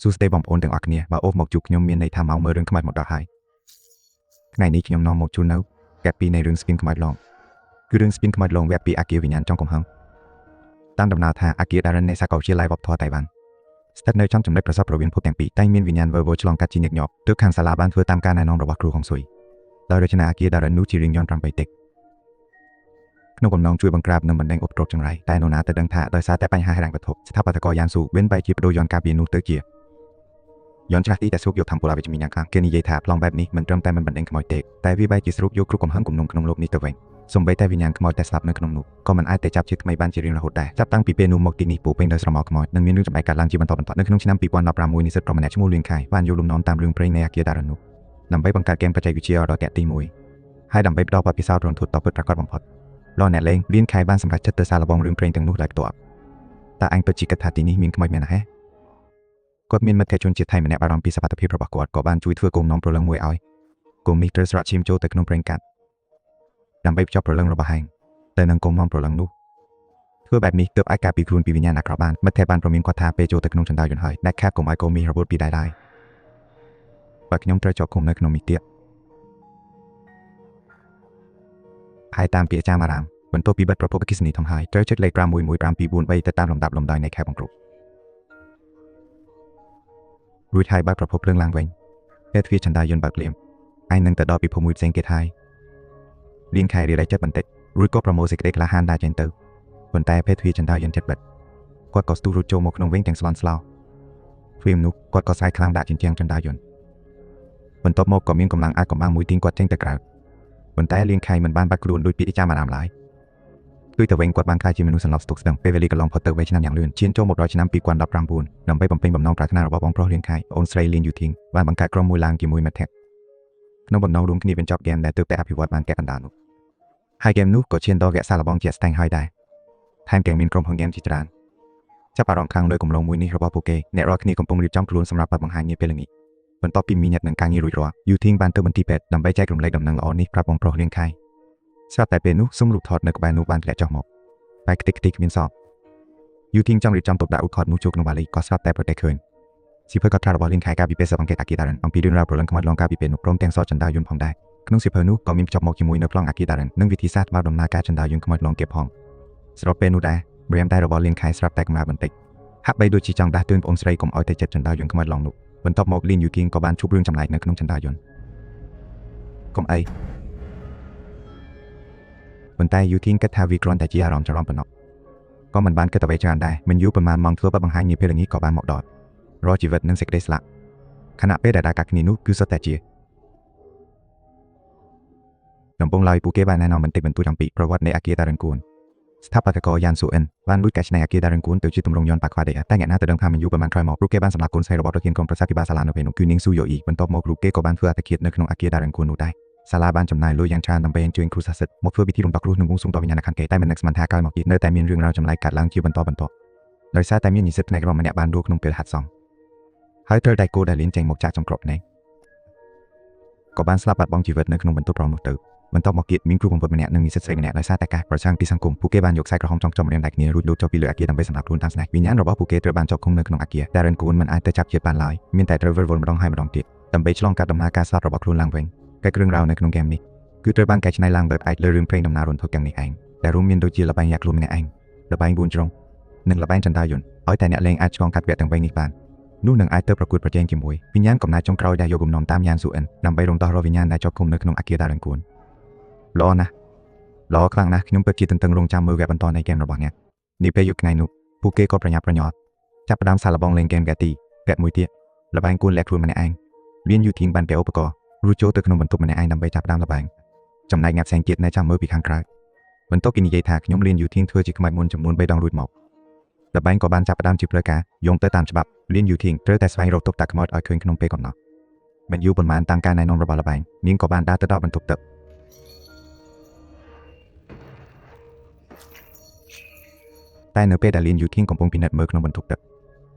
សួស្តីបងប្អូនទាំងអស់គ្នាបើអូសមកជួបខ្ញុំមានន័យថាម៉ោងមើលរឿងខ្មោចមកដល់ហើយថ្ងៃនេះខ្ញុំនាំមកជូននៅកែពីនៃរឿងស្ពានខ្មោចឡងគឺរឿងស្ពានខ្មោចឡងវគ្គពីអាគារវិញ្ញាណចង់កំហឹងតាមដំណើរថាអាគារដារិននៃសាកលវិទ្យាល័យវប្បធម៌តៃវ៉ាន់ស្ថិតនៅចំចំណុចប្រសពរវាងភពទាំងពីរតែមានវិញ្ញាណវើវឆ្លងកាត់ជាញឹកញាប់ទើបខាងសាលាបានធ្វើតាមការណែនាំរបស់គ្រូហុងស៊ុយដោយរចនាអាគារដារិននោះជារាងយន្ត8តិចក្នុងបំណងជួយបង្ក្រាបនិងបណ្ដេញឧបទ្រពចង្រៃតែនរណាទៅដឹងថាដោយសារតែបញ្ហាហិរញ្ញវត្ថុស្ថាបត្យករយ៉ាងស៊ូវិញបែរជាបដូរយន្តការពារនោះទៅជាយន្តច្រាស់ទីតែស្រូបយកធម្មពលអវិជ្ជមានយ៉ាងខ្លាំងគេនិយាយថាប្លង់បែបនេះមិនត្រឹមតែមិនបណ្ដេញខ្មោចទេតែវាបែរជាស្រូបយកគ្រប់កំហឹងគំនុំក្នុងលោកនេះទៅវិញសូម្បីតែវិញ្ញាណខ្មោចតែស្លាប់នៅក្នុងនោះក៏មិនអាចតែចាប់ជាថ្មីបានជារៀងរហូតដែរចាប់តាំងពីពេលនោះមកទីនេះពោពេញដោយស្រមោលខ្មោចនិងមានរឿងចម្លែកកើតឡើងជាបន្តបន្ទាប់នៅក្នុងឆ្នាំ2016និស្សិតប្រុសម្នាក់ឈ្មោះលៀងខៃបានយកលំនាំតាមរឿងព្រេងនៃអាគារដារិននោះដើម្បីបង្កើតហ្គេមបច្ចេកវិទ្យាដ៏ទាក់ទាញមួយហើយដើម្បីផ្ដល់បទពិសោធន៍រន្ធត់ដ៏ពិតប្រាកដបំផុតដល់អ្នកលេងលៀងខៃបានសម្រេចចិត្តទៅសាកល្បងរឿងព្រេងទាំងនោះដោយផ្ទាល់តើអញពិតជាគិតថាទីនេះមានខ្មោចមែនណាហេគាត់មានមិត្តភក្តិជនជាតិថៃម្នាក់បារម្ភពីសុវត្ថិភាពរបស់គាត់ក៏បានជួយធ្វើគោមនាំព្រលឹងមួយឲ្យគោមនេះត្រូវស្រក់ឈាមចូលទៅក្នុងប្រេងកាត់ដើម្បីភ្ជាប់ព្រលឹងរបស់ហែងតែនឹងគោមនាំព្រលឹងនោះធ្វើបែបនេះទើបអាចការពារខ្លួនពីវិញ្ញាណអាក្រក់បានមិត្តភក្តិបានព្រមានគាត់ថាពេលចូលទៅក្នុងចណ្ដាលយន្តហើយដែលខាតកុំឲ្យគោមនេះរបួសពីដៃឡើយបើខ្ញុំត្រូវជាប់ឃុំនៅក្នុងនេះទៀតហើយតាមពាក្យចាមអារាមបន្ទាប់ពីបិទប្រភពអគ្គិសនីធំហើយត្រូវចុចលេខ5115243ទៅតាមលំដាប់លំដោយនៃខែបង្គ្រប់រួចហើយបើកប្រភពភ្លើងឡើងវិញពេលទ្វារចណ្ដាលយន្តបើកភ្លាមឯងនឹងទៅដល់ពិភពមួយផ្សេងទៀតហើយលៀងខែរីរៃចិត្តបន្តិចរួចក៏ប្រមូលសេចក្តីក្លាហានដើរចេញទៅប៉ុន្តែពេលទ្វារចណ្ដាលយន្តចិត្តបិទគាត់ក៏ស្ទុះរត់ចូលមកក្នុងវិញទាំងស្លន់ស្លោភ្លាមនោះគាត់ក៏ស្រែកខ្លាំងដាក់ជញ្ជាំងចណ្ដាលយន្តបន្ទាប់មកក៏មានកម្លាំងអាចកំបាំងមួយទាញគាត់ចេញទៅក្រៅប៉ុន្តែលៀងខែមិនបានបាត់ខ្លួនដោយពាក្យចាមអារាមឡើយគឺទៅវិញគាត់បានក្លាយជាមនុស្សសន្លប់ស្ទុកស្ដឹងពេលវេលាកន្លងផុតទៅវ័យឆ្នាំយ៉ាងលឿនឈានចូលមកដល់ឆ្នាំ2019ដើម្បីបំពេញបំណងប្រាថ្នារបស់បងប្រុសលៀងខៃអូនស្រីលៀងយូធីងបានបង្កើតក្រុមមួយឡើងជាមួយមិត្តភក្តិក្នុងបំណងរួមគ្នាបញ្ចប់ហ្គេមដែលទើបតែអភិវឌ្ឍបានពាក់កណ្ដាលនោះហើយហ្គេមនោះក៏ឈានដល់វគ្គសាកល្បងជាក់ស្ដែងហើយដែរថែមទាំងមានក្រុមហ៊ុនហ្គេមជាច្រើនចាប់អារម្មណ៍ខ្លាំងដោយគម្រោងមួយនេះរបស់ពួកគេអ្នករាល់គ្នាកំពុងរៀបចំខ្លួនសម្រាប់បទបង្ហាញនាពេលល្ងាចបន្ទាប់ពីមានញាតិនឹងការងាររួចរាល់យូធីងបានទៅមន្ទីរពេទ្យដើម្បីចែករំលែកដំណឹងល្អនេះប្រាប់បងប្រុសលៀងខៃស្រាប់តែពេលនោះស៊ុំរូបថតនៅក្បែរនោះបានធ្លាក់ចុះមកបែកខ្ទេចខ្ទីគ្មានសពយូធីងចង់រៀបចំទុកដាក់រូបថតនោះចូលក្នុងវ៉ាលីក៏ស្រាប់តែប្រទះឃើញសៀវភៅកត់ត្រារបស់លៀងខែកាលពីពេលស៊ើបអង្កេតអាគារដារិនអំពីរឿងរ៉ាវព្រលឹងខ្មោចលងកាលពីពេលនោះព្រមទាំងសតចណ្ដាលយន្តផងដែរក្នុងសៀវភៅនោះក៏មានភ្ជាប់មកជាមួយនៅប្លង់អាគារដារិននិងវិធីសាស្ត្របើកដំណើរការចណ្ដាលយន្តខ្មោចលងទៀតផងស្របពេលនោះដែរម្រាមដៃរបស់លៀងខែស្រាប់តែកម្រើកបន្តិចហាក់បីដូចជាចង់ដាស់តឿនប្អូនស្រីកុំឲ្យទៅចិត្តចណ្ដាលយន្តខ្មោចលងនោះបន្ទាប់មកលៀងយូធីងក៏បានជួបរឿងចម្លែកនៅក្នុងចណ្ដាលយន្តកុំអីប៉ុន្តែយូធីងគិតថាវាគ្រាន់តែជាអារម្មណ៍ច្រឡំប៉ុណ្ណោះក៏មិនបានគិតអ្វីច្រើនដែរមិនយូរប៉ុន្មានម៉ោងធ្វើបទបង្ហាញនាពេលល្ងាចក៏បានមកដល់រាល់ជីវិតនិងសេចក្តីស្លាប់ខណៈពេលដែលដើរកាត់គ្នានោះគឺសុទ្ធតែជាដំបូងឡើយពួកគេបានណែនាំបន្តិចបន្តួចអំពីប្រវត្តិនៃអាគារតារិនគួនស្ថាបត្យករយ៉ាងស៊ូអិនបានលួចកែច្នៃអាគារតារិនគួនទៅជាទម្រង់យន្តបាខ្វាដេតែអ្នកណាទៅដឹងថាមិនយូរប៉ុន្មានក្រោយមកពួកគេបានសម្លាប់កូនស្រីរបស់ប្រធានក្រុមប្រឹក្សាភិបាលសាលានៅពេលនោះគឺនាងស៊ូយ៉ូអ៊ីបន្ទាប់មកពួកគេក៏បានធ្វើអត្តឃាតនៅក្នុងអាគារតារិនគួននោះដែរសាលាបានចំណាយលុយយ៉ាងច្រើនដើម្បីអញ្ជើញគ្រូសាស្ត្រមកធ្វើពិធីរំដោះគ្រោះនិងបួងសួងដល់វិញ្ញាណក្ខន្ធគេតែមិននឹកស្មានថាក្រោយមកទៀតនៅតែមានរឿងរ៉ាវចម្លែកកើតឡើងជាបន្តបន្ទាប់ដោយសារតែមាននិស្សិតផ្នែករម្នាក់បានរស់ក្នុងពេលហាត់សមហើយត្រូវតែគោដែលលៀនចេញមកចាក់ចង្ក្របនេះក៏បានស្លាប់បាត់បង់ជីវិតនៅក្នុងបន្ទប់រងនោះទៅបន្ទាប់មកទៀតមានគ្រូបង្វឹកម្នាក់និងនិស្សិតស្រីម្នាក់ដោយសារតែការប្រឆាំងពីសង្គមពួកគេបានយកខ្សែក្រហមចង់ចំរៀមដៃគ្នារួចលោតចុះពីលើអាគារដើម្បីសម្លាប់ខ្លួនតាមស្នេហ៍វិញ្ញាណរបស់ពួកគេត្រូវបានជាប់ឃុំនៅក្នុងអាគារតែរិនគួនមិនអាចទៅចាប់ជាតិបានឡើយមានតែត្រូវវិលវល់ម្ដងហើយម្ដងទៀតដើម្បីឆ្លងកាត់ដំណើរការស្លាប់របស់ខ្លួនឡើងវិញតែគ្រឿងរ៉ាវនៅក្នុងហ្គេមនេះគឺត្រូវបានកែច្នៃឡើងដោយផ្អែកលើរឿងព្រេងដំណើររន្ធត់ទាំងនេះឯងដែលរួមមានដូចជាល្បែងយ៉ាខ្លួនម្នាក់ឯងល្បែង4ជ្រុងនិងល្បែងចណ្ដាលយន្តឲ្យតែអ្នកលេងអាចឆ្លងកាត់វគ្គទាំងបីនេះបាននោះនឹងអាចទៅប្រកួតប្រជែងជាមួយវិញ្ញាណកំណែចុងក្រោយដែលយកគំនុំតាមយ៉ាងស៊ូអិនដើម្បីរំដោះរាល់វិញ្ញាណដែលជាប់ឃុំនៅក្នុងអាគារតារិនគួនល្អណាស់ល្អខ្លាំងណាស់ខ្ញុំពិតជាទន្ទឹងរង់ចាំមើលវគ្គបន្តនៃហ្គេមរបស់អ្នកនេះពេលយប់ថ្ងៃនោះពួកគេក៏ប្រញាប់ប្រញាល់ចាប់ផ្ដើមសាកល្បងលេងហ្គេមវគ្គទីវគ្គមួយទៀតល្បែងគួនលាក់ខ្លួនម្នាក់ឯងលៀនយូធីងបានពាក់ឧបករណ៍រួចចូលទៅក្នុងបន្ទប់ម្នាក់ឯងដើម្បីចាប់ផ្ដើមល្បែងចំណែកអ្នកផ្សេងទៀតនៅចាំមើលពីខាងក្រៅបន្ទាប់ពីនិយាយថាខ្ញុំលៀនយូធីងធ្វើជាខ្មោចមុនចំនួន3ដងរួចមកល្បែងក៏បានចាប់ផ្ដើមជាផ្លូវការយោងទៅតាមច្បាប់លៀនយូធីងត្រូវតែស្វែងរកតុកតាខ្មោចឲ្យឃើញក្នុងពេលកំណត់មិនយូរប៉ុន្មានតាមការណែនាំរបស់ល្បែងនាងក៏បានដើរទៅដល់បន្ទប់ទឹកតែនៅពេលដែលលៀនយូធីងកំពុងពិនិត្យមើលក្នុងបន្ទប់ទឹ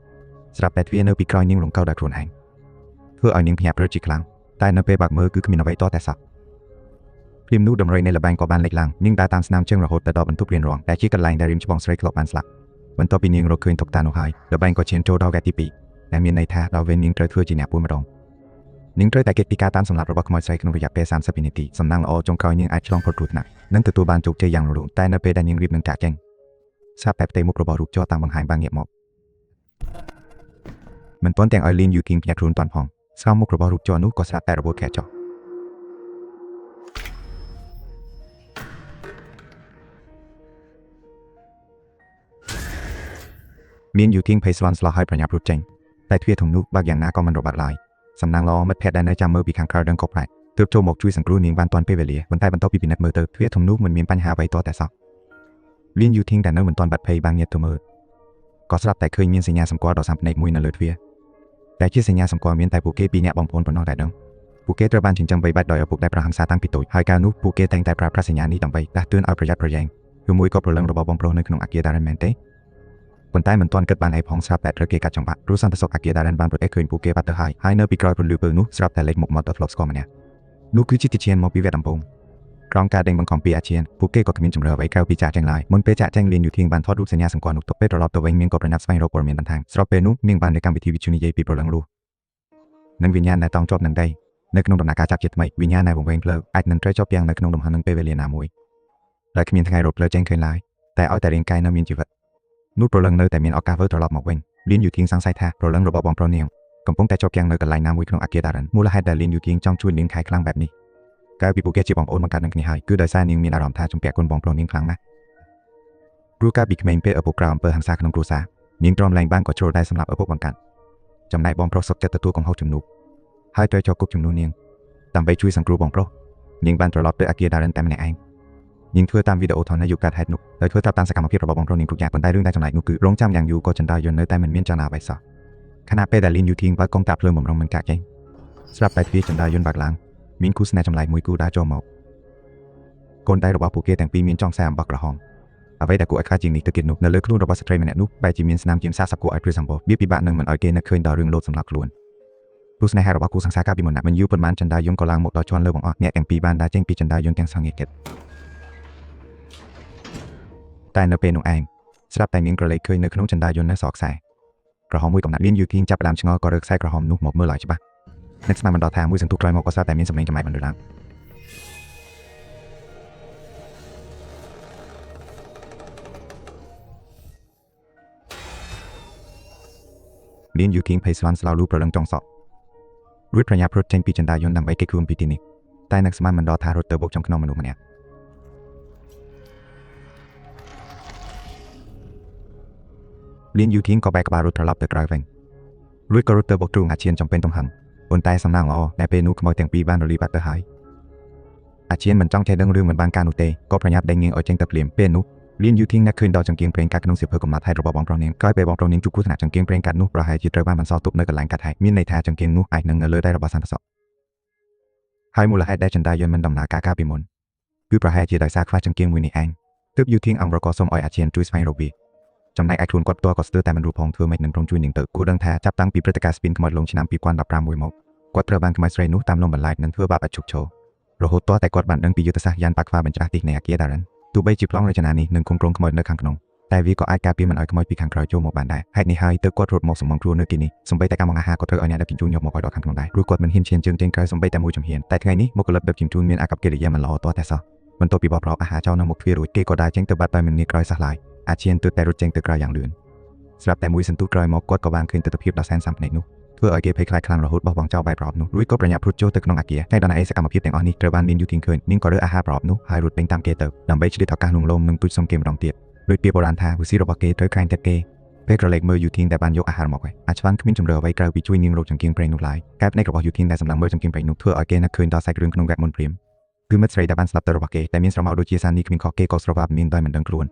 កស្រាប់តែទ្វារនៅពីក្រោយនាងរំកោដល់ខ្លួនឯងធ្វើឲ្យនាងភ្ញាក់ព្រឹតជាខ្លាំងតែនៅពេលបើកមើលគឺគ្មានអ្វីតតែសោះភ្លាមនោះដំរីនៃល្បែងក៏បានលេចឡើងនាងដើរតាមស្នាមជើងរហូតទៅដល់បន្ទប់រៀនរងដែលជាកន្លែងដែលរៀមច្បងស្រីធ្លាប់បានស្លាប់បន្ទាប់ពីនាងរកឃើញតុកតានោះហើយល្បែងក៏ឈានចូលដល់វគ្គទី2 ដែលមានន័យថាដល់វេននាងត្រូវធ្វើជាអ្នកពួនម្ដងនាងត្រូវតែគេចពីការតាមសម្លាប់របស់ខ្មោចស្រីក្នុងរយៈពេល30វិនាទីសំណាងល្អចុងក្រោយនាងអាចឆ្លងផុតគ្រោះថ្នាក់និងទទួលបានជោគជ័យយ៉ាងរលូនតែនៅពេលដែលនាងរៀបនឹងចាកចេញស្រាប់តែផ្ទៃមុខរបស់រូបជ័រតាមបង្ហាញបានងាកមកមិនទាន់ទាំងឲ្យលីនយូគីងភ្ញាក់ខ្លួនទាន់ផងស្រោមមុខរបស់រូបជ័រនោះក៏ស្រាប់តែរបួសខែចុះមានយូគីងភ័យស្លន់ស្លោះឲ្យប្រញាប់រត់ចេញតែទ្វារធំនោះបើកយ៉ាងណាក៏មិនរបាត់ឡើយសំណាងល្អមិត្តភក្តិដែលនៅចាំមើលពីខាងក្រៅដឹងក៏ប្រែកទើបចូលមកជួយសង្គ្រោះនាងបានទាន់ពេលវេលាប៉ុន្តែបន្ទាប់ពីពិនិត្យមើលទៅទ្វារធំនោះមិនមានបញ្ហាអ្វីទាល់តែសោះលៀនយូធីងតែនៅមិនទាន់បាត់ភ័យបានងាកទៅមើលក៏ស្រាប់តែឃើញមានសញ្ញាសម្គាល់ដ៏សាមភ្នែកមួយនៅលើទ្វារតែជាសញ្ញាសម្គាល់មានតែពួកគេពីរនាក់បងប្អូនប៉ុណ្ណោះដែលដឹងពួកគេត្រូវបានចិញ្ចឹមបីបាច់ដោយឪពុកដែលប្រហិង្សាតាំងពីតូចហើយកាលនោះពួកគេតែងតែប្រើប្រាស់សញ្ញានេះដើម្បីដាស់តឿនឲ្យប្រយ័ត្នប្រយែងឬមួយក៏ព្រលឹងរបស់បងប្រុសនៅក្នុងអគារដារ៉ែនមែនទេប៉ុន្តែមិនទាន់គិតបានអីផងស្រាប់តែត្រូវគេកាត់ចង្វាក់ព្រោះសន្តិសុខអគារដារ៉ែនបានប្រទេសឃើញពួកគេបាត់ទៅហើយហើយនៅពីក្រោយពន្លឺពើនោះស្រាប់តែលេចមុខមាត់ដ៏ធ្លាប់ស្គាល់ម្នាក់នោះគឺជាទាហានមកពីវគ្គដំបូងក្រោមការដេញបង្ខំពីអាឈានពួកគេក៏គ្មានជម្រើសអ្វីក្រៅពីចាកចេញឡើយមុនពេលចាកចេញលៀនយូធីងបានថតរូបសញ្ញាសម្គាល់នោះទុកពេលត្រឡប់ទៅវិញនាងក៏ប្រញាប់ស្វែងរកព័ត៌មានបន្ថែមស្របពេលនោះនាងបាននៅកម្មវិធីវិទ្យុនិយាយពីព្រលឹងរស់និងវិញ្ញាណដែលតង់ជាប់នឹងដីនៅក្នុងដំណើរការចាប់ជាថ្មីវិញ្ញាណដែលវង្វេងផ្លូវអាចនឹងត្រូវជាប់យ៉ាងនៅក្នុងលំហនឹងពេលវេលាណាមួយដែលគ្មានថ្ងៃរត់ផ្លូវចេញឃើញឡើយតែឲ្យតែរាងកាយនៅមានជីវិតនោះព្រលឹងនៅតែមានឱកាសវិលត្រឡប់មកវិញលៀនយូធីងសង្ស័យថាព្រលឹងរបស់បងប្រុសនាងកំពុងតែជាប់គាំងនៅកន្លែងណាមួយក្នុងអគារដារិនមូលហេតុដែលលៀនយូធីងចង់ជួយនាងខែខ្លាំងបែបនេះក្រៅពីពួកគេជាបងប្អូនបង្កើតនឹងគ្នាហើយគឺដោយសារនាងមានអារម្មណ៍ថាជំពាក់គុណបងប្រុសនាងខ្លាំងណាស់ព្រោះកាលពីក្មេងពេលឪពុកក្រៅអំពើហិង្សាក្នុងគ្រួសារនាងទ្រាំលែងបានក៏ជ្រុលដែរសម្រាប់ឪពុកបង្កើតចំណែកបងប្រុសសុខចិត្តទទួលកំហុសជំនួសហើយត្រូវជាប់គុកជំនួសនាងដើម្បីជួយសង្គ្រោះបងប្រុសនាងបានត្រឡប់ទៅអគារដារិនតែម្នាក់ឯងនាងធ្វើតាមវីដេអូថតនៅយុគកើតហេតុនោះដោយធ្វើតាមសកម្មភាពរបស់បងប្រុសនាងគ្រប់យ៉ាងប៉ុន្តែរឿងដែលចម្លែកនោះគឺរងចាំយ៉ាងយូរក៏ចន្ទាយន្តនៅតែមិនមានចលនាអ្វីសោះខណៈពេលដែលលីនយូធីងបើកកុងតាភ្លើងបំរុងមិនចាក់ចេញស្រាប់តែទ្វារចន្ទាយន្តបើកឡើងមានគូស្នេហ៍ចម្លែកមួយគូដើរចូលមកកូនដៃរបស់ពួកគេទាំងពីរមានចុងខ្សែអំបោះក្រហមអ្វីដែលគួរឲ្យខ្លាចជាងនេះទៅទៀតនោះនៅលើខ្លួនរបស់ស្ត្រីម្នាក់នោះបែរជាមានស្នាមជាម40គួរឲ្យព្រួយសម្បល់វាពិបាកនឹងមិនឲ្យគេនឹកឃើញដល់រឿងលោតសម្រាប់ខ្លួនទស្សនៈរបស់គូសង្សារកាលពីមុនណាមិនយូរប៉ុន្មានចន្ទាយន្តក៏ឡើងមកដល់ជាន់លើបង្អស់អ្នកទាំងពីរបានដើរចេញពីចន្ទាយន្តទាំងសងងាកគិតតែនៅពេលនោះឯងស្រាប់តែនាងក្រឡេកឃើញនៅក្នុងចន្ទាយន្តនៅសល់ខ្សែក្រហមមួយកំណាត់លៀនយូធីងចាប់ផ្ដើមឆ្ងល់ក៏រើខ្សែក្រហមនោះមកមើលឲ្យច្បាស់នឹកស្មានមិនដល់ថាមួយសន្ទុះក្រោយមកក៏ស្រាប់តែមានសំឡេងចម្លែកបន្លឺឡើងលៀនយូធីងភ័យស្លន់ស្លោលូប្រលឹងចុងសក់រួចប្រញាប់រត់ចេញពីចន្ទាយន្តដើម្បីគេចខ្លួនពីទីនេះតែនឹកស្មានមិនដល់ថារត់ទៅបុកចំក្នុងមនុស្សម្នាក់លៀនយូធីងក៏បែកក្បាលរត់ត្រឡប់ទៅក្រោយវិញរួចក៏រត់ទៅបុកទ្រូងអាឈានចំពេញទំហឹងប៉ុន្តែសំណាងល្អដែលពេលនោះខ្មោចទាំងពីរបានរលីបាត់ទៅហើយអាឈានមិនចង់ចេះដឹងរឿងមិនបានការនោះទេក៏ប្រញាប់ដេញនាងឲ្យចេញទៅភ្លាមពេលនោះលៀនយូធីងនឹកឃើញដល់ចង្គៀងប្រេងកាត់ក្នុងសៀវភៅកំណត់ហេតុរបស់បងប្រុសនាងក្រោយពេលបងប្រុសនាងជួបគ្រោះថ្នាក់ចង្គៀងប្រេងកាត់នោះប្រហែលជាត្រូវបានបន្សល់ទុកនៅកន្លែងកាត់ហេតុមានន័យថាចង្គៀងនោះអាចនឹងនៅលើដៃរបស់សន្តិសុខហើយមូលហេតុដែលចន្ទាយន្តមិនដំណើរការកាលពីមុនគឺប្រហែលជាដោយសារខ្វះចង្គៀងមួយនេះឯងទើបយូធីងអង្គរក៏សូមឲ្យអាឈានជួយស្វែងរកវាចំណែកឯខ្លួនគាត់ផ្ទាល់ក៏ស្ទើរតែមិនរួចផងធ្វើម៉េចនឹងព្រមជួយនាងទៅគួរដឹងថាចាប់តាំងពីព្រឹត្តិការណ៍ស្ពានខ្មោចលងឆ្នាំ2015មួយមកគាត់ត្រូវបានខ្មោចស្រីនោះតាមលំបន្លាចនិងធ្វើបាបឲ្យឈប់ឈររហូតទាល់តែគាត់បានដឹងពីយុទ្ធសាស្ត្រយ៉ានបាក់ខ្វាបញ្ច្រាស់ទីនៃអគារដារិនទោះបីជាប្លង់រចនានេះនឹងគុំគ្រងខ្មោចនៅខាងក្នុងតែវាក៏អាចការពារមិនឲ្យខ្មោចពីខាងក្រោយចូលមកបានដែរហេតុនេះហើយទើបគាត់រត់មកសម្ងំខ្លួននៅទីនេះសូម្បីតែការមកអាហារក៏ត្រូវឲ្យអ្នកដឹកជញ្ជូនយកមកឲ្យដល់ខាងក្នុងដែរព្រោះគាត់មិនហ៊ានឈានជើងចេញក្រៅសូម្បីតែមួយជំហានតែថ្ងៃនេះបុគ្គលិកដឹកជញ្ជូនមានអាកប្បកិរិយាមិនល្អទាល់តែសោះបន្ទាប់ពីបោះប្រអប់អាហារចោលនៅមុខទ្វាររួចគេក៏ដើរចេញទៅបាត់ដោយមិនងាកក្រោយសោះឡើយអាឈានទើបតែរត់ចេញទៅក្រៅយ៉ាងលឿនស្រាប់តែមួយសន្ទុះក្រោយមកគាត់ក៏បានឃើញទិដ្ឋភាពដ៏សែនសាំភ្នែកនោះធ្វើឲ្យគេភ័យខ្លាចខ្លាំងរហូតបោះបង់ចោលបាយប្រអប់នោះរួចក៏ប្រញាប់រត់ចូលទៅក្នុងអគារតែដល់ឯសកម្មភាពទាំងអស់នេះត្រូវបាននាងយូធីងឃើញនាងក៏រើអាហារប្រអប់នោះហើយរត់ពេញតាមគេទៅដើម្បីឆ្លៀតឱកាសលួងលោមនិងទូចសុំគេម្ដងទៀតដោយពាក្យបុរាណថាវិស៊ីរបស់គេត្រូវក្រែងតែគេពេលក្រឡេកមើលយូធីងដែលបានយកអាហារមកឯអាឆ្វាន់គ្មានជម្រើសអ្វីក្រៅពីជួយនាងរកចង្គៀងប្រេងនោះឡើយកែបភ្នែករបស់យូធីងដែលសម្លឹងមើលចង្គៀងប្រេងនោះធ្វើឲ្យគេនឹកឃើញដល់សាច់រឿងក្នុងវគ្គមុនព្រាមគឺមិត្តស្រីដែលបានស្លាប់ទៅរបស់គេតែមានស្រមោលដូចជាសានីគ្មានខុសគេក៏ស្រវាប់នាងដោយមិនដឹងខ្លួន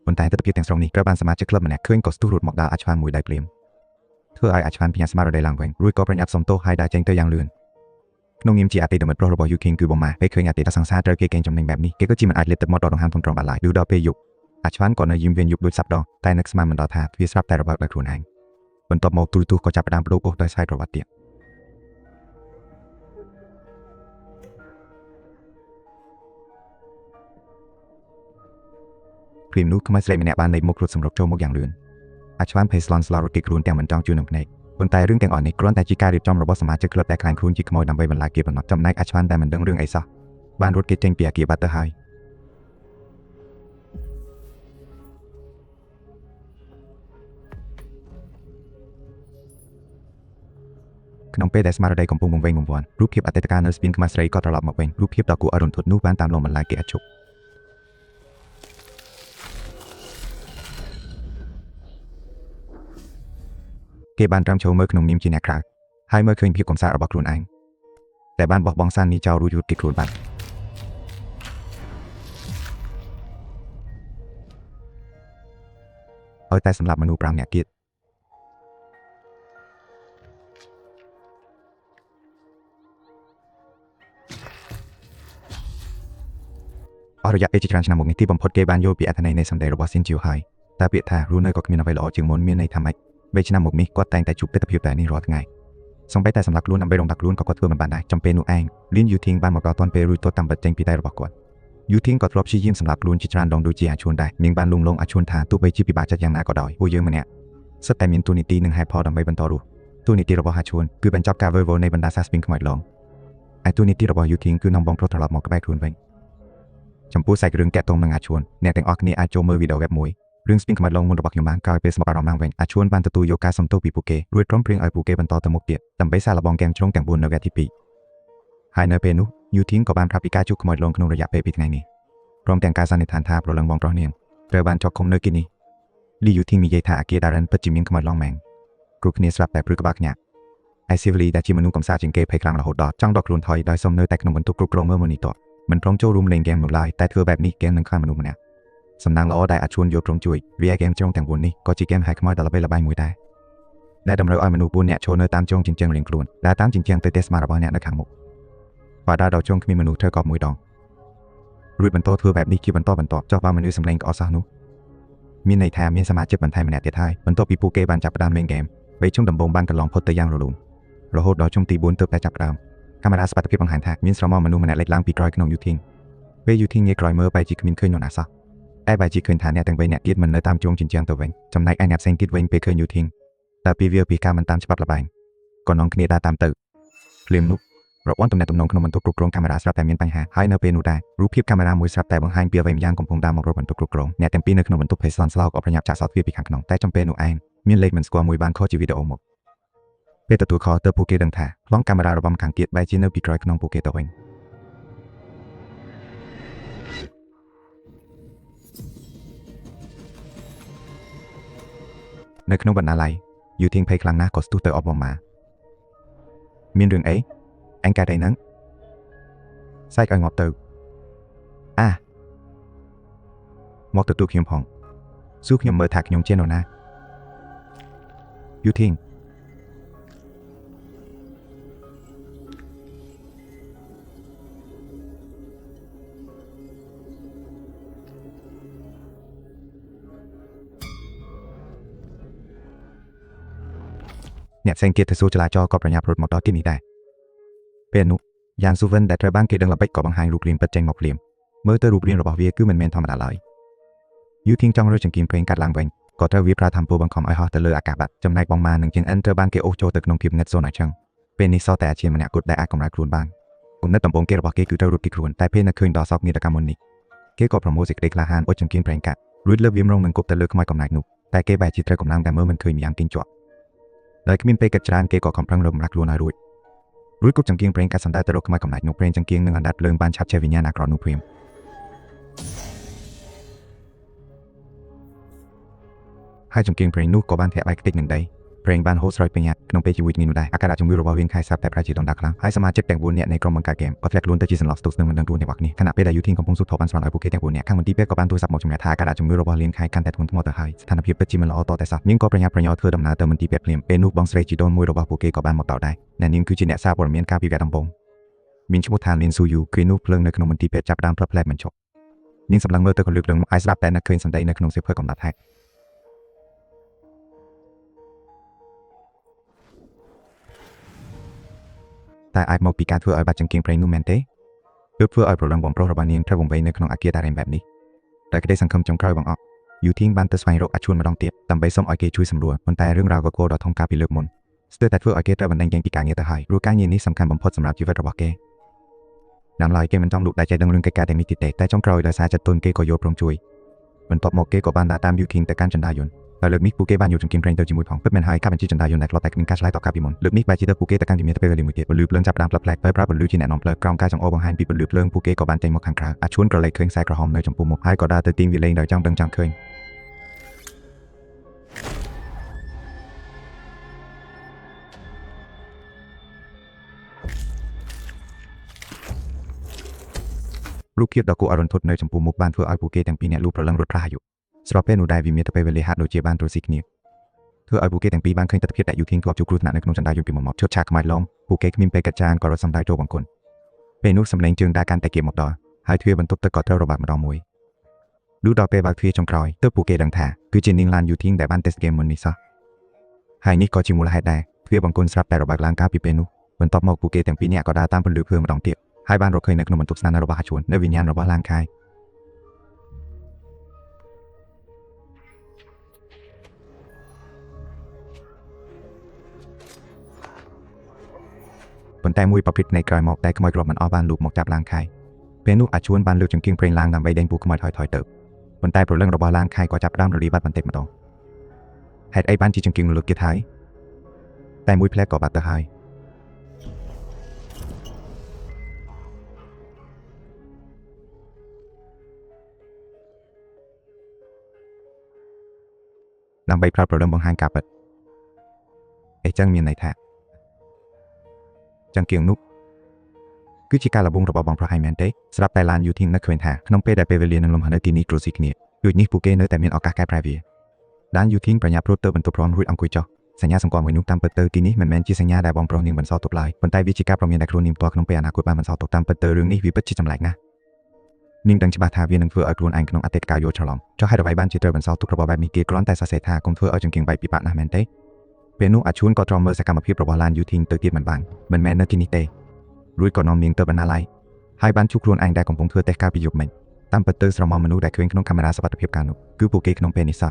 ប៉ុន្តែទិដ្ឋភាពទាំងស្រុងនេះត្រូវបានសមាជិកក្លឹបម្នាក់ឃើញក៏ស្ទុះរត់មកដល់អាឆ្វាន់មួយដៃភ្លាមធ្វើឲ្យអាឆ្វាន់ភ្ញាក់ស្មារតីឡើងវិញរួចក៏ប្រញាប់សុំទោសហើយដើរចេញទៅយ៉ាងលឿនក្នុងនាមជាអតីតមិត្តប្រុសរបស់យូធីងគឺបងម៉ាពេលឃើញអតីតសង្សារត្រូវគេកេងចំណេញបែបនេះគេក៏ជាមិនអាចលេបទឹកមាត់ដល់ដង្ហើមធំត្រង់បានឡើយឬដល់ពេលយប់អាឆ្វាន់ក៏នៅយឹមវិញយប់ដូចសប្ដងតែនឹកស្មានមិនដល់ថាវាស្រាប់តែរបើកដោយខ្លួនឯងបន្ទាប់មកទូរទស្សន៍ក៏ចាប់ផ្ដើមប្ដូរអូសដោយខ្សែក្រវ៉ាត់ទៀតព្រាមនោះខ្មៅស្រីម្នាក់បានលេបមុខរត់សម្រុកចូលមកយ៉ាងលឿនអាឆ្វាន់ភ័យស្លន់ស្លោរត់គេខ្លួនទាំងមិនចង់ជឿនឹងភ្នែក ប៉ុន្តែរឿងទាំងអស់នេះគ្រាន់តែជាការរៀបចំរបស់សមាជិកក្លឹបដែលក្លែងខ្លួនជាខ្មោចដើម្បីបន្លាចគេប៉ុណ្ណោះចំណែកអាឆ្វានដែលមិនដឹងរឿងអីសោះបានរត់គេចចេញពីអគារបាត់ទៅហើយក្នុងពេលដែលស្មារតីកំពុងវង្វេងវង្វាន់រូបភាពអតីតកាលនៅស្ពានខ្មាស់ស្រីក៏ត្រឡប់មកវិញរូបភាពដ៏គួរឲ្យរន្ធត់នោះបានតាមលងបន្លាចគេឥតឈប់គេបានត្រឹមចូលមើលក្នុងនាមជាអ្នកក្រៅហើយមើលឃើញភាពកំសាករបស់ខ្លួនឯងតែបានបោះបង់សាននេះចោលរួចរត់គេខ្លួនបាត់ឲ្យតែសម្រាប់មនុស្ស5នាក់ទៀតអស់រយៈពេលជាច្រើនឆ្នាំមកនេះទីបំផុតគេបានយល់ពីអត្ថន័យនៃសម្ដីរបស់ស៊ីនជីវហើយតែពាក្យថារស់នៅក៏គ្មានអ្វីល្អជាងមុនមានន័យថាម៉េច3ឆ្នាំមកនេះគាត់តែងតែជួបទិដ្ឋភាពតែនេះរាល់ថ្ងៃសូម្បីតែសម្រាប់ខ្លួនដើម្បីរងបាក់ខ្លួនក៏គាត់ធ្វើមិនបានដែរចំពេលនោះឯងលៀនយូធីងបានមកដល់ទាន់ពេលរួចទោះតាមបិទចេញពីដៃរបស់គាត់យូធីងក៏ធ្លាប់ព្យាយាមសម្រាប់ខ្លួនជាច្រើនដងដូចជាអាឈួនដែរនាងបានលួងលោមអាឈួនថាទោះបីជាពិបាកចិត្តយ៉ាងណាក៏ដោយពួកយើងម្នាក់សុទ្ធតែមានតួនាទីនិងហេតុផលដើម្បីបន្តរស់តួនាទីរបស់អាឈួនគឺបញ្ចប់ការវើវល់នៃបណ្ដាសាស្ពីងខ្មោចឡងឯតួនាទីរបស់យូធីងគឺនាំបងប្រុសត្រឡប់មកក្បែរខ្លួនវិញចំពោះសាច់រឿងតាក់ទងនឹងអាឈួនអ្នកទាំងអស់គ្នាអាចចូលមើលវីដេអូវេបមួយរឿងស្ពីងខ្មោចឡងមុនរបស់ខ្ញុំបានក្រោយពេលស្មោះអារម្មណ៍ឡើងវិញអាឈួនបានទទួលយកការសំទោសពីពួកគេរួចព្រមព្រៀងឲ្យពួកគេបន្តទៅមុខទៀតដើម្បីសាកល្បងហ្គេមជ្រុងទាំង4នៅវគ្គទី2ហើយនៅពេលនោះយូធីងក៏បានប្រាប់ពីការជួបខ្មោចឡងក្នុងរយៈពេល2ថ្ងៃនេះព្រមទាំងការសន្និដ្ឋានថាប្រលឹងបងប្រុសនាងត្រូវបានជាប់ឃុំនៅទីនេះលីយូធីងនិយាយថាអាគារដារិនពិតជាមានខ្មោចឡងមែនគ្រប់គ្នាស្រាប់តែព្រឺក្បាលខ្ញាក់ឯស៊ីវលីដែលជាមនុស្សកំសាកជាងគេភ័យខ្លាំងរហូតដល់ចង់ដកខ្លួនថយដោយសុំនៅតែក្នុងបន្ទប់គ្រប់គ្រងមើលម៉ូនីទ័រមិនព្រមចូលរួមលេងហ្គេមនោះឡើយតែធ្វើបែបនេះហ្គេមនឹងខ្លាចមនុស្សម្នាក់សំណាងល្អដែលអាឈួនយកព្រមជួយវាឯហ្គេមជ្រុងទាំង4នេះក៏ជាហ្គេមហែខ្មោចដ៏ល្បីល្បាញមួយដែរដែលតម្រូវឲ្យមនុស្ស4នាក់ចូលនៅតាមជ្រុងជញ្ជាំងរៀងខ្លួនដែលតាមជញ្ជាំងទៅផ្ទះស្មារបស់អ្នកនៅខាងមុខបើដើរដល់ជ្រុងគ្មានមនុស្សធ្វើកប់មួយដងរួចបន្តធ្វើបែបនេះជាបន្តបន្ទាប់ចុះបើមនុស្សសម្លេងក្អកសោះនោះមានន័យថាមានសមាជិកបន្ថែមម្នាក់ទៀតហើយបន្ទាប់ពីពួកគេបានចាប់ផ្ដើមលេងហ្គេមវ័យជុំដំបូងបានកន្លងផុតទៅយ៉ាងរលូនរហូតដល់ជុំទី4ទើបតែចាប់ផ្ដើមកាមេរ៉ាសុវត្ថិភាពបង្ហាញថាមានស្រមោលមនុស្សម្នាក់លេចឡើងពីក្រោយក្នុងយូធីងពេលយូធីងងាកក្រោយមើលបែរជាគ្មានឃើញនរណាសោះតែបែរជាឃើញថាអ្នកទាំង3នាក់ទៀតមិននៅតាមជ្រុងជញ្ជាំងទៅវិញចំណែកឯអ្នកផ្សេងទៀតវិញពេលឃើញយូធីងតែពីវាពីការមិនតាមច្បាប់ល្បែងក៏នាំគ្នាដើរតាមទៅភ្លាមនោះប្រព័ន្ធទំនាក់ទំនងក្នុងបន្ទប់គ្រប់គ្រងកាមេរ៉ាស្រាប់តែមានបញ្ហាហើយនៅពេលនោះដែររូបភាពកាមេរ៉ាមួយស្រាប់តែបង្ហាញពីអ្វីម្យ៉ាងកំពុងដើរមករកបន្ទប់គ្រប់គ្រងអ្នកទាំងពីរនៅក្នុងបន្ទប់ភ័យស្លន់ស្លោក៏ប្រញាប់ចាក់សោទ្វារពីខាងក្នុងតែចំពេលនោះឯងមានលេខមិនស្គាល់មួយបានខលជាវីដេអូមកពេលទទួលខលទៅពួកគេដឹងថាប្លង់កាមេរ៉ារបស់ម្ខាងទៀតបែរជានៅពីក្រោយក្នុងពួកគេទៅវិញនៅក្នុងបណ្ណាល័យយូធីងភ័យខ្លាំងណាស់ក៏ស្ទុះទៅអបបងម៉ាមានរឿងអីអញកើតអីហ្នឹងសាច់ឲ្យងាប់ទៅអាមកទទួលខ្ញុំផងសួរខ្ញុំមើលថាខ្ញុំជានរណាយូធីងអ្នកផ្សេងទៀតទៅសួរចលាចរក៏ប្រញាប់រត់មកដល់ទីនេះដែរពេលនោះយ៉ាងស៊ូវិនដែលត្រូវបានគេដឹងល្បិចក៏បង្ហាញរូបរាងពិតចេញមកភ្លាមមើលទៅរូបរាងរបស់វាគឺមិនមែនធម្មតាឡើយយូធីងចង់រើចង្គៀងប្រេងកាត់ឡើងវិញក៏ត្រូវវាប្រើធម្មពលបង្ខំឲ្យហោះទៅលើអាកាសបាត់ចំណែកបងម៉ានិងជាងអិនត្រូវបានគេអូសចូលទៅក្នុងភាពងឹតសូន្យឲ្យចឹងពេលនេះសល់តែអាជាម្នាក់គត់ដែលអាចកម្រើកខ្លួនបានគំនិតដំបូងគេរបស់គេគឺត្រូវរត់គេខ្លួនតែពេលនៅឃើញដល់សោកនាដកម្មមុននេះគេក៏ប្រមូលសេចក្តីក្លាហានអុចចង្គៀងប្រេងកាត់រួចលើកវាមរងនឹងគប់ទៅលើខ្មោចកំណាចនោះតែគេបែរជាត្រូវកម្លាំងតែមើលមិនឃើញម្យ៉ាងគិញជាប់ដោយគ្មានពេលគិតច្រើនគេក៏ខំប្រឹងរំរាក់ខ្លួនឲ្យរួចរួចគប់ចង្គៀងប្រេងកាត់សណ្តែទៅរកខ្មោចកំណាចនោះប្រេងចង្គៀងនឹងអណ្ដាតភ្លើងបានឆាប់ឆេះវិញ្ញាណអាក្រក់នោះភ្លាមហើយចង្គៀងប្រេងនោះក៏បានធាក់បែកខ្ទេចនឹងដីប្រេងបានហូរស្រោចពេញក្នុងពេលជាមួយគ្នានោះដែរអាការៈជំងឺរបស់វៀងខែស្រាប់តែប្រែជាដុនដាខ្លាំងហើយសមាជិកទាំង4នាក់នៃក្រុមបង្កើតហ្គេមក៏ធ្លាក់ខ្លួនទៅជាសន្លប់ស្ទុះស្នឹងមិនដឹងខ្លួនទាំងអស់គ្នាខណៈពេលដែលយូធីងកំពុងស៊ូថប់បានស្មានឲ្យពួកគេទាំង4នាក់ខាងមន្ទីរពេទ្យក៏បានទូរស័ព្ទមកជំរាបថាអាការៈជំងឺរបស់លៀងខែកាន់តែធ្ងន់ធ្ងរទៅហើយស្ថានភាពពិតជាមិនល្អតតែសោះនាងក៏ប្រញាប់ប្រញាល់ធ្វើដំណើរទៅមន្ទីរពេទ្យភ្លាមពេលនោះបងស្រីជីដូនមួយរបស់ពួកគេក៏បានមកដល់ដែរអ្នកនាងគឺជាអ្នកសារព័ត៌មានកាលពីវគ្គដំបូងមានឈ្មោះថាលៀនស៊ូយូគ្រានោះភ្លើងនៅក្នុងមន្ទីរពេទ្យចាប់ផ្ដើមផ្លិតផ្លែតមិនឈប់នាងសម្លឹងមើលទៅក៏លើកឡើងមកឲ្យស្រាប់តែនឹកឃើញសម្ដីនៅក្នុងសៀវភៅកំណត់ហេតុតែអាចមកពីការធ្វើឲ្យបាត់ចង្គៀងប្រេងនោះមែនទេទើបធ្វើឲ្យប្រលឹងបងប្រុសរបស់នាងត្រូវវង្វេងនៅក្នុងអាគារតារ៉េមបែបនេះតែក្តីសង្ឃឹមចុងក្រោយបង្អស់យូធីងបានទៅស្វែងរកអាឈួនម្ដងទៀតដើម្បីសុំឲ្យគេជួយសម្រួលប៉ុន្តែរឿងរ៉ាវក៏គោលដ៏ធំកាលពីលើកមុន ស្ទើរតែធ្វើឲ្យគេត្រូវបណ្ដេញចេញពីការងារទៅហើយព្រោះការងារនេះសំខាន់បំផុតសម្រាប់ជីវិតរបស់គេណាំឡើយគេមិនចង់លូកដៃចេះដឹងរឿងកិច្ចការទាំងនេះទៀតទេតែចុងក្រោយដោយសារចិត្តទុនគេក៏យល់ព្រមជួយបន្ទាប់មកគេក៏បានដើរតាមយូធីងទៅកាន់ចន្ទាយន្តតែលើកនេះពួកគេបានយកចង្គៀងប្រេងទៅជាមួយផងពិតមែនហើយការបញ្ជាចន្ទាយន្តដែលធ្លាប់តែគ្មានការឆ្លើយតបកាលពីមុនលើកនេះបែរជាទៅពួកគេទៅកាន់វិមានទៅពេលវេលាមួយទៀតពន្លឺភ្លើងចាប់ផ្ដើមផ្លាប់ផ្លែកហើយប្រើពន្លឺជាអ្នកនាំផ្លូវក្រោមការចង្អុលបង្ហាញពីពន្លឺភ្លើងពួកគេក៏បានចេញមកខាងក្រៅអាឈួនក្រឡេកឃើញខ្សែក្រហមនៅចំពោះមុខហើយក៏ដើរទៅទាញវាលេងដោយចង់ដឹងចង់ឃើញរូបភាពដ៏គួរឲ្យរន្ធត់នៅចំពោះមុខបានធ្វើឲ្យពួកគេទាំងពីរនាក់លូព្រលឹងរត់ប្រាស់អាយុស្របពេលនោះដែរវិមានទៅពេលវេលាហាក់ដូចជាបានទ្រស៊ីគ្នាធ្វើឲ្យពួកគេទាំងពីរបានឃើញទិដ្ឋភាពដែលយូធីងធ្លាប់ជួបគ្រោះថ្នាក់នៅក្នុងចន្ទាយន្តពីមុនមកឈុតឆាកខ្មៅឡងពួកគេគ្មានពេលកាត់ចានក៏រត់សំដៅចូលបង្គន់ពេលនោះសម្លេងជើងដើរកាន់តែគៀបមកដល់ហើយទ្វារបន្ទប់ទឹកក៏ត្រូវរបាត់ម្ដងមួយលុះដល់ពេលបើកទ្វារចុងក្រោយទើបពួកគេដឹងថាគឺជានាងឡានយូធីងដែលបានតេស្តហ្គេមមុននេះសោះហើយនេះក៏ជាមូលហេតុដែរទ្វារបង្គន់ស្រាប់តែរបាត់ឡើងកាលពីពេលនោះបន្ទាប់មកពួកគេទាំងពីរនាក់ក៏ដើរតាមពន្លឺភ្លើងម្ដងទៀតហើយបានរកឃើញនៅក្នុងបន្ទប់ស្នាក់នៅរបស់អាជួននៅវិញ្ញាណរបស់ឡានខៃប៉ុន្តែមួយប្រភេទនៃក្រោយមកតែខ្មោចរាប់មិនអស់បានលូកមកចាប់ឡានខៃពេលនោះអាជួនបានលើកចង្គៀងប្រេងឡើងដើម្បីដេញពួកខ្មោចថយថយទៅប៉ុន្តែព្រលឹងរបស់ឡានខៃក៏ចាប់ផ្ដើមរលាយបាត់បន្តិចម្ដងហេតុអីបានជាចង្គៀងលើកទៀតហើយតែមួយផ្លែក៏បាត់ទៅហើយដើម្បីប្រើព្រលឹងបង្ហាញការពិតអីចឹងមានន័យថាចង្គៀងនោះគឺជាការលបងរបស់បងប្រុសហើយមែនទេស្រាប់តែឡានយូធីងនឹកឃើញថាក្នុងពេលដែលពេលវេលានឹងលំហនៅទីនេះគ្រួស៊ីគ្នាដូចនេះពួកគេនៅតែមានឱកាសកែប្រែវាឡានយូធីងប្រញាប់រត់ទៅបន្ទប់រំរួចអង្គុយចុះសញ្ញាសម្គាល់មួយនោះតាមពិតទៅទីនេះមិនមែនជាសញ្ញាដែលបងប្រុសនាងបន្សល់ទុកឡើយប៉ុន្តែវាជាការព្រមានដែលខ្លួននាងផ្ទាល់ក្នុងពេលអនាគតបានបន្សល់ទុកតាមពិតទៅរឿងនេះវាពិតជាចម្លែកណាស់នាងដឹងច្បាស់ថាវានឹងធ្វើឲ្យខ្លួនឯងក្នុងអតីតកាលយល់ច្រឡំចុះហេតុអ្វីបានជាត្រូវបន្សល់ទុករបស់បែបនេះគេគ្រាន់តែសរសេរថាកុំធ្វើឲ្យចង្គៀងបែកពិបាកណាស់មែនទេពេលនោះអាឈួនក៏ទ្រាំមើលសកម្មភាពរបស់ឡានយូធីងទៅទៀតមិនបានមិនមែននៅទីនេះទេរួចក៏នាំនាងទៅបណ្ណាល័យហើយបានជួបខ្លួនឯងដែលកំពុងធ្វើតេស្តកាលពីយប់មិញតាមពិតទៅស្រមោលមនុស្សដែលឃើញក្នុងកាមេរ៉ាសុវត្ថិភាពកាលនោះគឺពួកគេក្នុងពេលនេះសោះ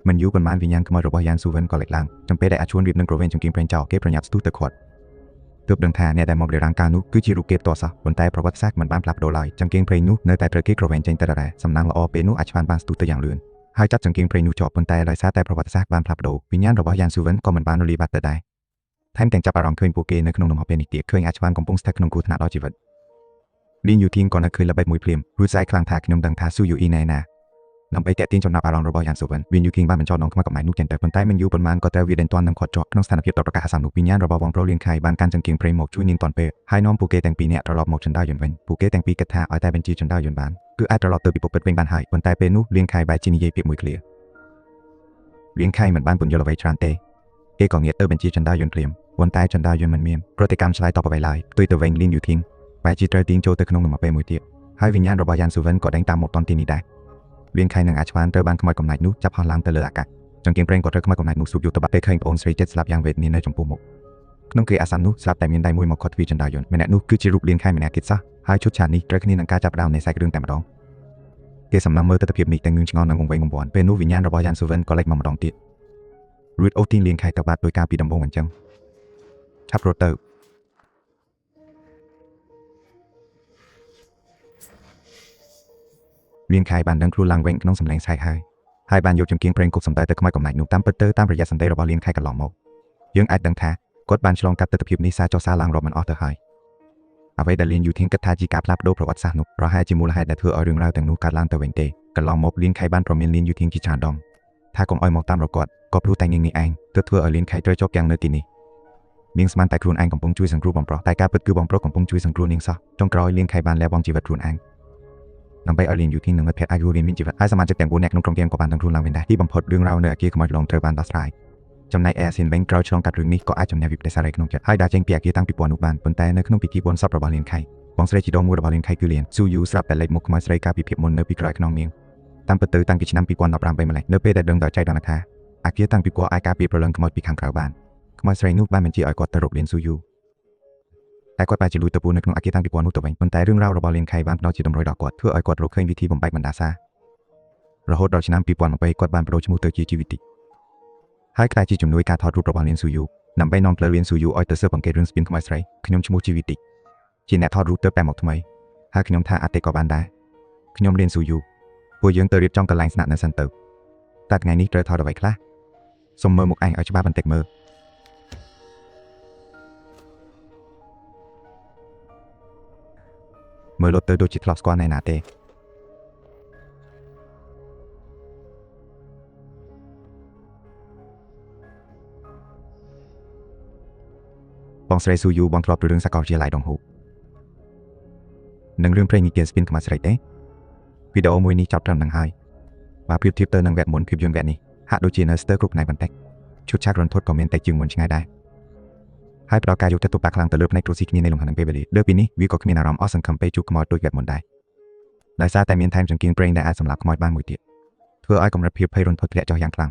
មិនយូរប៉ុន្មានវិញ្ញាណខ្មោចរបស់យ៉ានស៊ូវិនក៏លេចឡើងចំពេលដែលអាឈួនរៀបនឹងក្រវែងចង្គៀងប្រេងចោលគេប្រញាប់ស្ទុះទៅខាត់ទើបដឹងថាអ្នកដែលមករារាំងកាលនោះគឺជារូបគេផ្ទាល់សោះប៉ុន្តែប្រវត្តិសាស្ត្រមិនបានផ្លាស់ប្ដូរឡើយចង្គៀងប្រេងនោះនៅតែត្រូវគេក្រវែងចេញទៅដដែលសំណាងល្អពេលនោះអាឈួនបានស្ទុះទៅយ៉ាងលឿនហើយចាប់ចង្គៀងប្រេងនោះជាប់ប៉ុន្តែដោយសារតែប្រវត្តិសាស្ត្របានផ្លាស់ប្ដូរវិញ្ញាណរបស់យ៉ានស៊ូវិនក៏មិនបានរលាយបាត់ទៅដែរថែមទាំងចាប់អារម្មណ៍ឃើញពួកគេនៅក្នុងលំហពេលនេះទៀតឃើញអាឈួនកំពុងស្ថិតក្នុងគ្រោះថ្នាក់ដល់ជីវិតលីនយូធីងក៏នៅឃើញល្បិចមួយភ្លាមរួចស្អែកខ្លាំងថាខ្ញុំដឹងថាស៊ូយូអ៊ីណែណាដើម្បីតាក់ទាញចំណាប់អារម្មណ៍របស់យ៉ានស៊ូវិនវិនយូធីងបានបញ្ចោលដងខ្មៅកំណែនោះចេញទៅប៉ុន្តែមិនយូរប៉ុន្មានក៏ត្រូវវាដេញទាន់នឹងខាត់ជាប់ក្នុងស្ថានភាពតប្រកាសអាសន្ននោះវិញ្ញាណរបស់បងប្រុសលៀងខៃបានកាន់ចង្គៀងប្រេងមកជួយនាងទាន់ពេលហើយនាំពួកគេទាំងពីរនាក់ត្រឡប់មកចន្ទាយន្តវិញពួកគេទាំងពីរគិតថាឲ្យតែបញ្ជាចន្ទាយន្តបានគឺអាចត្រឡប់ទៅពិភពពិតវិញបានហើយប៉ុន្តែពេលនោះលៀងខៃបែរជានិយាយពាក្យមួយឃ្លាលៀងខៃមិនបានពន្យល់អ្វីច្រើនទេគេក៏ងាកទៅបញ្ជាចន្ទាយន្តភ្លាមប៉ុន្តែចន្ទាយន្តមិនមានប្រតិកម្មឆ្លើយតបអ្វីឡើយផ្ទុយទៅវិញលៀងយូធីងបែរជាត្រូវទាញចូលទៅក្នុងលំពេលមួយទៀតហើយវិញ្ញាណរបស់យ៉ានស៊ូវិនក៏ដេញតាមមកតន់ទីនេះដែរលៀងខៃនិងអាឈ្វានត្រូវបានខ្មោចកំណាចនោះចាប់ហោះឡើងទៅលើអាកាសចង្គៀងប្រេងក៏ត្រូវខ្មោចកំណាចនោះស៊ូបយកទៅបាត់ពេលឃើញប្អូនស្រីចិត្តស្លាប់យ៉ាងវេទនានៅចំពោះមុខក្នុងគ្រាអាសន្ននោះស្រាប់តែមានដៃមួយមកខាត់ទ្វារចន្ទាយន្តម្នាក់នោះគឺជារូបលៀងខៃម្នាក់ទៀតសោះហើយឈុតឆាកនេះត្រូវគ្នានឹងការចាប់ផ្ដើមនៃសាច់រឿងតែម្ដងគេសម្លឹងមើលទិដ្ឋភាពនេះទាំងងឿងឆ្ងល់និងវង្វេងវង្វាន់ពេលនោះវិញ្ញាណរបស់យ៉ានស៊ូវិនក៏លេចមកម្ដងទៀតរួចអូសទាញលៀងខៃទៅបាត់ដោយការពីដំបូងអញ្ចឹងឆាប់រត់ទៅលៀងខៃបានដឹងខ្លួនឡើងវិញក្នុងសម្លេងស្រែកហើយហើយបានយកចង្គៀងប្រេងគប់សំដៅទៅខ្មោចកំណាចនោះតាមពិតទៅតាមរយៈសម្ដីរបស់លៀងខៃកន្លងមកយើងអាចដឹងថាគាត់បានឆ្លងកាត់ទិដ្ឋភាពនេះសារចុះសារឡើងរាប់មិនអស់ទៅហើយអ្វីដែលលៀងយូធីងគិតថាជាការផ្លាស់ប្ដូរប្រវត្តិសាស្ត្រនោះប្រហែលជាមូលហេតុដែលធ្វើឲ្យរឿងរ៉ាវទាំងនោះកើតឡើងទៅវិញទេកន្លងមកលៀងខៃបានប្រមានលៀងយូធីងជាច្រើនដងថាកុំឲ្យមកតាមរកគាត់ក៏ព្រោះតែនាងនេះឯងទើបធ្វើឲ្យលៀងខៃត្រូវជាប់គាំងនៅទីនេះនាងស្មានតែខ្លួនឯងកំពុងជួយសង្គ្រោះបងប្រុសតែការពិតគឺបងប្រុសកំពុងជួយសង្គ្រោះនាងសោះចុងក្រោយលៀងខៃបានលះបង់ជីវិតខ្លួនឯងដើម្បីឲ្យលៀងយូធីងនិងមិត្តភ័ក្តិអាចរស់រានមានជីវិតហើយសមាជិកទាំង4នាក់ក្នុងក្រុមហ្គេមក៏បានដឹងខ្លួនឡើងវិញដែរទីបំផុតរឿងរ៉ាវនៅអគារខ្មោចឡងត្រូវបានដោះស្រាយចំណែកអេស៊ីនវិញក្រោយឆ្លងកាត់រឿងនេះក៏អាចជំនះវិបត្តិសារ៉េក្នុងចិត្តហើយដើរចេញពីអគារតាំងពីពណ៌នោះបានប៉ុន្តែនៅក្នុងពិធីបុណ្យសពរបស់លៀងខៃបងស្រីជីដូនមួយរបស់លៀងខៃគឺលៀនស៊ូយូស្រាប់តែលេចមុខខ្មោចស្រីកាលពីភាពមុននៅពីក្រោយខ្នងនាងតាមពិតទៅតាំងពីឆ្នាំ2015ម្ល៉េះនៅពេលដែលដឹងដល់ចៃដន្យថាអគារតាំងពីគាត់អាចការពារព្រលឹងខ្មោចពីខាងក្រៅបានខ្មោចស្រីនោះបានបញ្ជាឲ្យគាត់ទៅរកលៀនស៊ូយូតែគាត់បែរជាលួចទៅពួននៅក្នុងអគារតាំងពីពណ៌នោះទៅវិញប៉ុន្តែរឿងរ៉ាវរបស់លៀងខៃបានផ្ដល់ជាតម្រុយដល់គាត់ធ្វើឲ្យគាត់រកឃើញវិធីបំបែកបណ្ដាសាររហូតដល់ឆ្នាំ2020គាត់បានប្ដូរឈ្មោះទៅជាជីវិតិហើយក្លាយជាជំនួយការថតរូបរបស់លៀនស៊ូយូ ដើម្បីនាំផ្លូវលៀនស៊ូយូឲ្យទៅស៊ើបអង្កេតរឿងស្ពានខ្មោចស្រីខ្ញុំឈ្មោះជីវិតិជាអ្នកថតរូបទៅតែមកថ្មីហើយខ្ញុំថាអតិក៏បានដែរខ្ញុំលៀនស៊ូយូពួកយើងទៅរៀបចំកន្លែងស្នាក់នៅសិនទៅតែថ្ងៃនេះត្រូវថតអ្វីខ្លះសូមមើលមុខឯងឲ្យច្បាស់បន្តិចមើលមើលលត់ទៅដូចជាធ្លាប់ស្គាល់ណែណាទេបងស្រីស៊ូយូបងធ្លាប់ទៅរឿងសាកលវិទ្យាល័យដងហ៊ូនិងរឿងព្រេងនិទានស្ពានខ្មោចស្រីទេវីដេអូមួយនេះចប់ត្រឹមនឹងហើយបើប្រៀបធៀបទៅនឹងវគ្គមុនភាពយន្តវគ្គនេះហាក់ដូចជានៅស្ទើរគ្រប់ផ្នែកបន្តិចឈុតឆាករន្ធត់ក៏មានតែជាងមុនឆ្ងាយដែរហើយផ្ដល់ការយកចិត្តទុកដាក់ខ្លាំងទៅលើផ្នែកគ្រួស៊ីគ្នានៃលំហាត់និងពេលវេលាលើពីនេះវាក៏គ្មានអារម្មណ៍អស់សង្ឃឹមពេលជួបខ្មោចដូចវគ្គមុនដែរដោយសារតែមានថែមចង្គៀងប្រេងដែលអាចសម្លាប់ខ្មោចបានមួយទៀតធ្វើឲ្យកម្រិតភាពភ័យរន្ធត់ធ្លាក់ចុះយ៉ាងខ្លាំង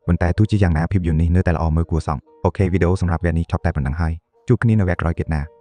ប៉ុន្តែទោះជាយ៉ាងណាភាពយន្តនេះនៅតែល្អមើលគួរសម។ OK វីដេអូសម្រាប់វគ្គនេះចប់តែប៉ុណ្ណឹងហើយជួបគ្នានៅវគ្គក្រោយទៀតណា។